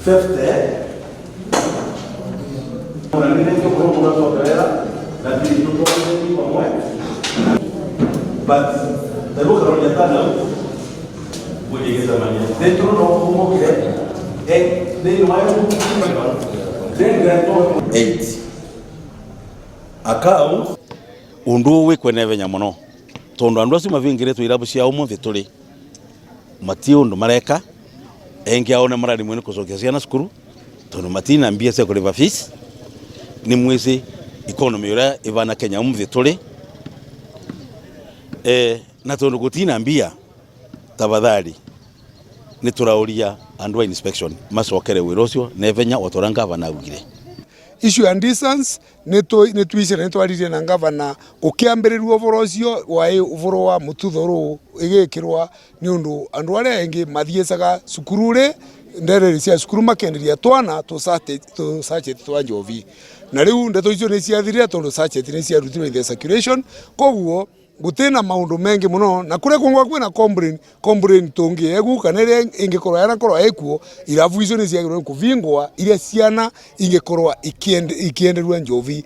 50 na nĩ tũkorwo mũgacokerera na thiri tũtwarithĩtie pamwe, but tarĩu tana gũgĩgĩcemania thĩtũ no kumũkire thĩinĩ wa 8 account undu wi kwene venya muno tondu andu acio mavingiritwe irabu cia umuthi turi mati undu mareka. Engi ao ni mararimwe ni kucokia ciana cukuru tondu matina mbia cia kuriva fees. Ni mwisi economy uria ivana Kenya umuthi turi na tondu gutina mbia, tafadhali ni turauria andu a inspection macokere wira ucio nevenya otora ngavana augire. Issue ya distance nä twicire nä twaririe na ngavana gukiambiriria uvoro ucio wai uvoro wa mututhoru igikirwa ni undu andu aria engi mathiecaga cukuru ri ndereri cia cukuru makenderia twana tu sachet twa njovi. Na riu ndeto icio ni ciathirire tondu sachet ni ciarutirwo in the circulation. Koguo gutina maundu mengi muno na kuria kungwa kwina complain tungi egu kana iria ingikorwo yanakorwo ikuo, irabu icio ni ciagirwo kuvingwa iria ciana ingikorwo ikienderua njovi.